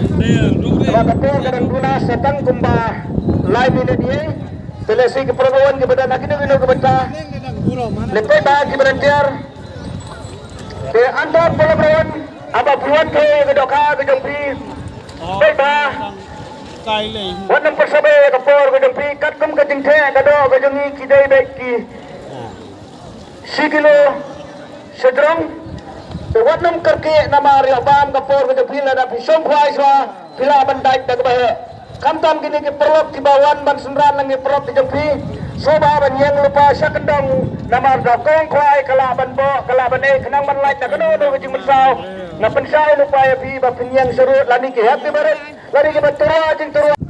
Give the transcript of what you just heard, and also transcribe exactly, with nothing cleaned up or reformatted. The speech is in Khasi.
Namar ka por ka dang duna sa tang kumba lai minit ïa. Te lehse ki paralok kiba don ha kino kino ki bynta, lehse ba ki volunteer. Te hangta paralok, haba phi wan theh ïa ka dohkha ka jong phi, peit bha, wat nym pyrshah ïa ka por ka jong phi, katkum ka jingtheh ka doh ka jong ngi ki dei beit ki shi kilo shajrong. Te wat nym kyrkieh namar ïa bam ka por ka jong phi, lada phi shongkhwai shuwa phi lah ban dait da kaba heh. Khamtam kine ki paralok kiba wan ban synran lang, ki paralok ki jong phi, sngewbha ban ïeng lypa sha kyndong, namar da kong khwai ka lah ban boh, ka lah ban eh, khnang ban lait na kano kano ka jingmynsaw. Nga pynshai lypa ïa phi ba phin ïeng sharud, lane ki hep kiba rit, lane kiba tyrwa jingtyrwa.